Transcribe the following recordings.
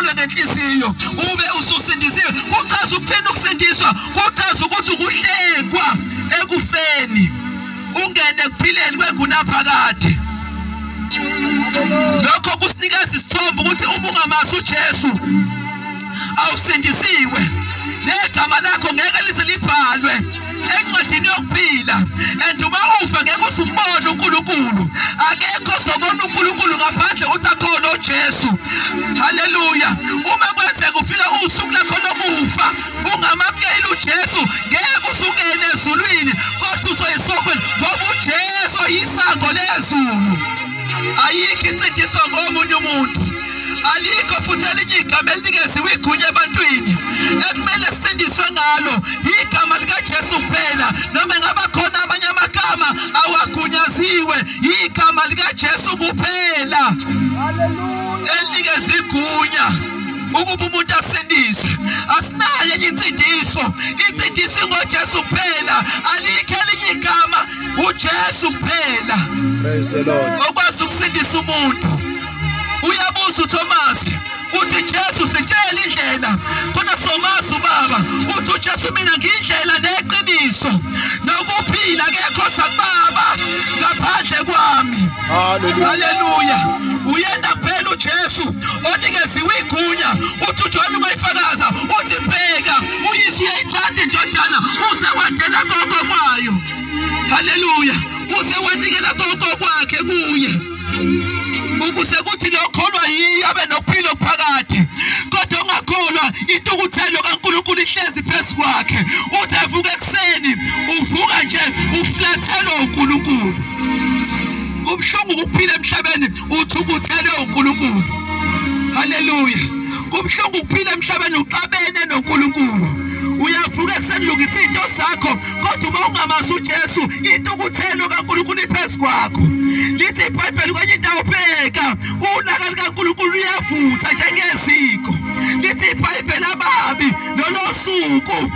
ukholwe ngenhliziyo ube ususindisiwe. Kuchaza ukuthini ukusindiswa? Kuchaza ukuthi ukuhlekwa ekufeni ungene ekuphileni kwengunaphakade. Lokho kusinikeza isithombe ukuthi uma ungamazi uJesu awusindisiwe, negama lakho ngeke lize libhalwe encwadini yokuphila. And uma ufa ngeke usumbone uNkulunkulu. Akekho ozobona uNkulunkulu ngaphandle ukuthi akhona uJesu. Haleluya. Uma kwenzeka ufika usuku lakho lokufa ungamamukeli uJesu, ngeke usungene ezulwini, kodwa uzoyisokweni, ngoba uJesu yisango lezulu. Ayikho insindiso ngomunye umuntu, alikho futhi elinye igama elinikeziwe igunya ebantwini ekumele sisindiswe ngalo, igama likaJesu kuphela. Noma engaba khona amanye amagama awagunyaziwe, igama likaJesu kuphela elinikeza igunya ukuba umuntu asindiswe. Asinayo enye insindiso, insindiso ngoJesu kuphela, alikho elinye igama, uJesu kuphela. Praise the Lord. Okwazi ukusindisa umuntu. Uyabuza uThomas uthi Jesu sitshele indlela, kodwa somazi ubaba. Uthi uJesu mina ngiyindlela neqiniso nokuphila, akekho sakubaba ngaphandle kwami. Haleluya. Uyena kuphela uJesu onikeziwe igunya. Uthi uJohn uma ifakaza uthi bheka uyise uyayithanda indodana uze wadela konke kwayo. Haleluya. Uze wanikela konke kwakhe kuye, ukuze kuthi lokholwa yiyo abe nokuphila okuphakade. Kodwa ongakholwa, intukuthelo kaNkulunkulu ihlezi phezu kwakhe. Uthi evuka ekuseni, uvuka nje uflathelwe uNkulunkulu. Kubuhlungu ukuphila emhlabeni uthukuthelwe uNkulunkulu. Haleluya. Kubuhlungu ukuphila emhlabeni uxabene noNkulunkulu. Uyavuka ekuseni lungisa izinto zakho, kodwa uma ungamazi uJesu intukuthelo kaNkulunkulu iphezu kwakho. Lithi iBhayibheli kwenye indawo, bheka ulaka likaNkulunkulu luyavutha njengeziko. Lithi iBhayibheli ababi lolo suku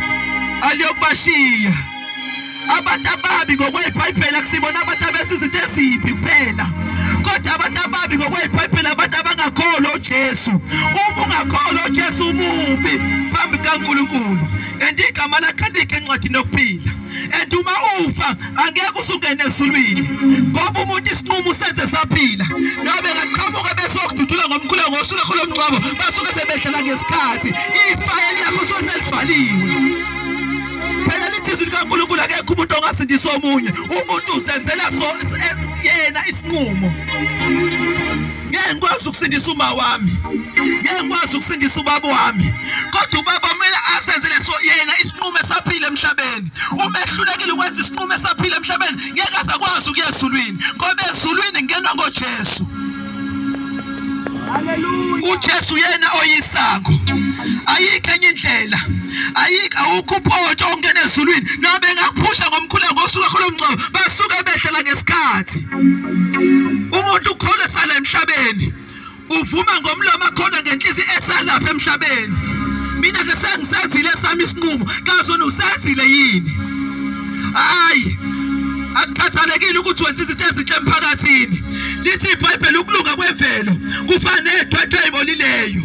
aliyokubashiya. Abantu ababi ngokweBhayibheli akusibona abantu abenza izinto ezimbi kuphela, kodwa abantu ababi ngokweBhayibheli abantu abangakholwa uJesu. Uma ungakholwa uJesu umubi phambi kaNkulunkulu, and igama lakhe alikho encwadini yokuphila. And uma ufa angeke usungene ezulwini, ngoba umuntu isinqumo senze saphila. Nobe ngaqhamuka besokududula ngomkhuleko ngosuku lomngcwabo, basuke sebehlela ngesikhathi ifayeli lakho selivaliwe. Phela lithi izwi likaNkulunkulu akekho umuntu ongasindisa omunye, umuntu uzenzela yena isinqumo. Ngeke ngikwazi ukusindisa uma wami, ngeke ngikwazi ukusindisa ubaba wami, kodwa ubaba kumele asenzele yena isinqumo esaphila emhlabeni. Uma ehlulekile ukwenza isinqumo esaphila emhlabeni, ngeke azakwazi ukuya ezulwini, ngoba ezulwini ngenwa ngoJesu. Haleluya. uJesu yena oyisango, ayikho enye indlela, ayikho, awukho uphotho ongena ezulwini. Noma bengakuphusha ngomkhuleko ngosuku lomngcwabo, basuke behlela ngesikhathi. Umuntu ukholwa esala emhlabeni, uvuma ngomlomo akholwe ngenhliziyo esalapha emhlabeni. Mina ke sengisenzile esami isinqumo, kazi wena usenzile yini? Hayi, akukhathalekile ukuthi wenza izinto ezinhle emphakathini. Lithi iBhayibheli ukulunga kwemvelo kufana nedwedwe eyibolileyo.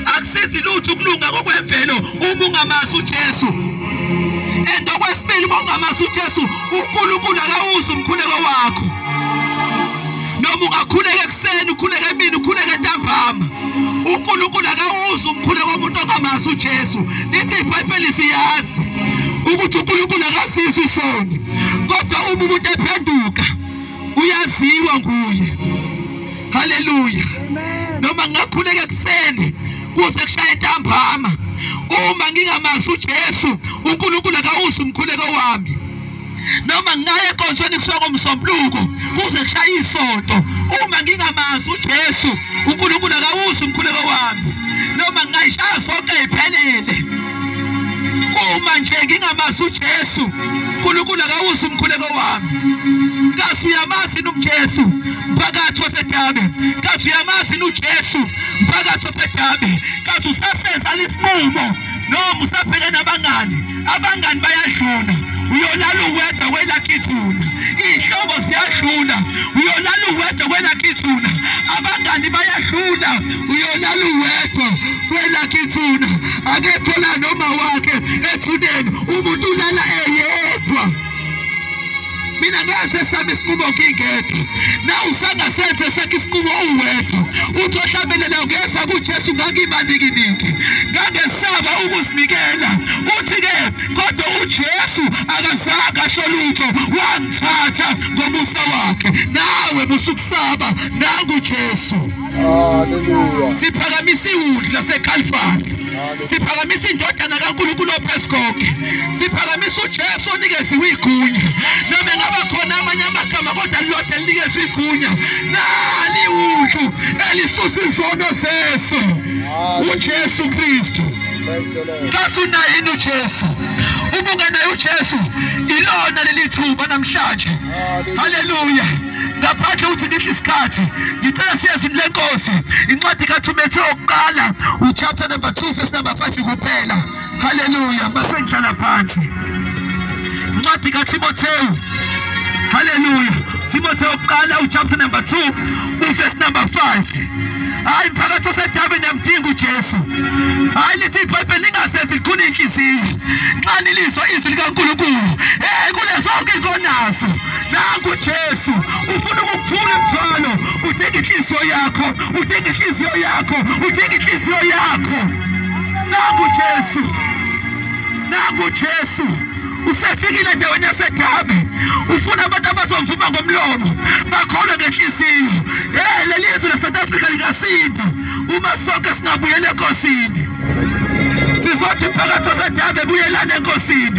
Akusizi lutho ukulunga ngokwemvelo uma ungamazi uJesu. And okwesibili, uma ungamazi uJesu uNkulunkulu akawuzwa umkhuleko wakho. Noma ungakhuleka ekuseni, ukhuleke emini, ukhuleke ntambama, uNkulunkulu akawuzwa umkhuleko womuntu ongamazi uJesu. Lithi iBhayibheli siyazi ukuthi uNkulunkulu akasizwi isoni, kodwa uma umuntu ephenduka uyaziwa nguye. Haleluya. Noma ngingakhuleka ekuseni kuze kushaye ntambama, uma ngingamazi uJesu uNkulunkulu akawuzwa umkhuleko wami. Noma ngingaya enkonzweni kusuka komsombuluko kuze kushaye isonto, uma ngingamazi uJesu uNkulunkulu akawuzwa umkhuleko wami. Noma ngingayishaya sonke iphelele, uma nje ngingamazi uJesu uNkulunkulu akawuzwa umkhuleko wami. Kasi uyamazi uJesu mphakathi waseDabe? Kasi uyamazi uJesu mphakathi waseDabe? Kasi usasenza isinqumo noma usabheke nabangani? Abangani bayadlula, uyolala uwedwa kwelakithuna. Iy'hlobo ziyadlula, uyolala uwedwa kwelakithuna. Abangani bayadlula, uyolala Ngangasenze sami isinqumo ngingedwa, nawe usangasenze sakho isinqumo uwedwa. Uthi ohlabelele ungeza kuJesu ngangimanikiniki, ngangesaba ukuzinikela. Uthi-ke kodwa uJesu akazange asho lutho, wangithatha ngomusa wakhe. Nawe musukusaba, nangu uJesu. Hallelujah. Siphakamisa iwundlu laseKalvari, siphakamisa indodana kaNkulunkulu ophezu konke, siphakamisa uJesu onikeziwe igunya. Noma engaba khona amanye amagama kodwa lilodwa elinikezwe igunya, nali iwundlu elisusa izono zeso, uJesu Kristu. Thank you, Lord. Kasunaye yini uJesu? Uma ungenaye uJesu, ilona leli thuba namhlanje. Haleluya. Ngaphandle ukuthi ngihle isikhathi, ngicela siye ezwini lenkosi, incwadi kaThimothewu yokuqala, uchapter number 2 verse number 5 kuphela. Haleluya. Mase ngihlala phansi. Incwadi kaThimothewu. Haleluya. Timothewu yokuqala, uchapter number 2 verse number 5. Hayi mphakathi oseDurban, niyamdinga uJesu. Hayi lithi iBhayibheli ningasenzi likhuni inhliziyo nxa nilizwa izwi likaNkulunkulu. Hey, kule zonke inkonazo, nangu uJesu ufuna ukukuthula imithwalo. Udinga inhliziyo yakho, udinga inhliziyo yakho, udinga inhliziyo yakho. Nangu uJesu, nangu uJesu usefikile endaweni yaseDurban. Ufuna abantu abazomvuma ngomlomo, bakholwe ngenhliziyo. Hey, leli zwe le-South Africa lingasinda uma sonke singabuyela enkosini. Sizothi mphakathi oseDurban, buyelani enkosini.